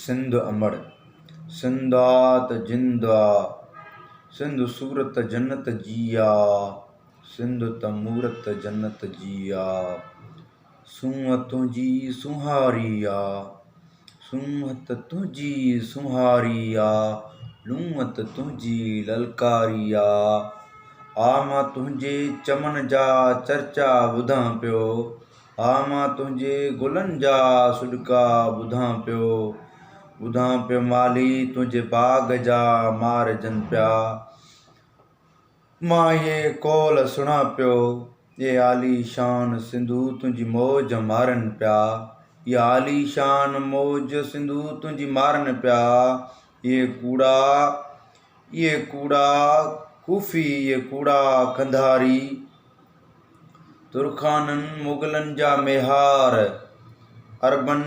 سنڌ امڙ، سنڌ آ ته جند آ، سنڌ صورت جنت جي آ، سنڌ ته مورت جنت جي آ، سونهن تنهنجي سونهاري آ، سونهن ته تنهنجي سونهاري آ، لونء ته تنهنجي للڪاري آ، آ مان تنهنجي چمن جا چرچا ٻڌان پيو. ها مان تنهنجي گلن جا سڏڪا ٻڌان پيو، ٻڌان پيو مالهي تنهنجي باغ جا مارجن پيا، مان اهي قول سڻان پيو، اي عاليشان سنڌو تنهنجي موج مارن پيا، اي عاليشان موج سنڌو تنهنجي مارن پيا، اهي ڪوڙا، اهي ڪوڙا ڪوفي اهي ڪوڙا قنڌاري. ترخانن مغلن جا ميهار، عربن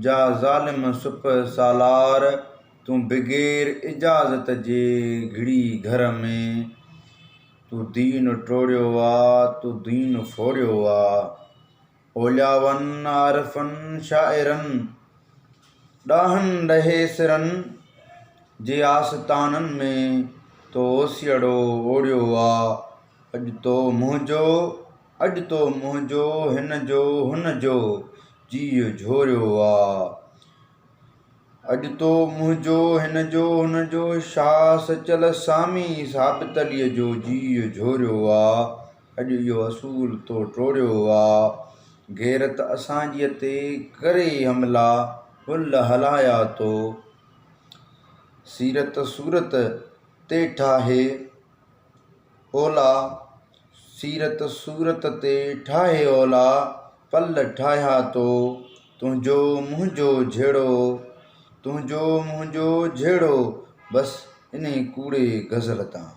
جا ظالم سپهه سالار، تون بغير اجازت جي گهڙي گهر ۾، تو دين ٽوڙيو آ، تو دين ڦوڙيو آ. اولياون، عارفن، شاعرن، ڏاهن ڏهيسرن جي آستانن ۾ تو اوسيئڙو اوڙيو آ. اڄ تو منهنجو، اڄ تو منهنجو، هن جو، هن جو جيء جهوريو آ. اڄ تو منهنجو، هن جو، هن جو، شاهه سچل سامي ثابت عليء جو جيء جهوريو آ. اڄ اهو اصول تو ٽوڙيو آ. غيرت اسان جيء تي ڪري حملا هل هلايا تو. سيرت صورت تي ٺاهي. اولا، سيرت صورت تي ٺاهي اولا، پل ٺاهيا تو، تنهنجو منهنجو جهيڙو، تنهنجو منهنجو جهيڙو، بس انهي ڪوڙي غزل تان.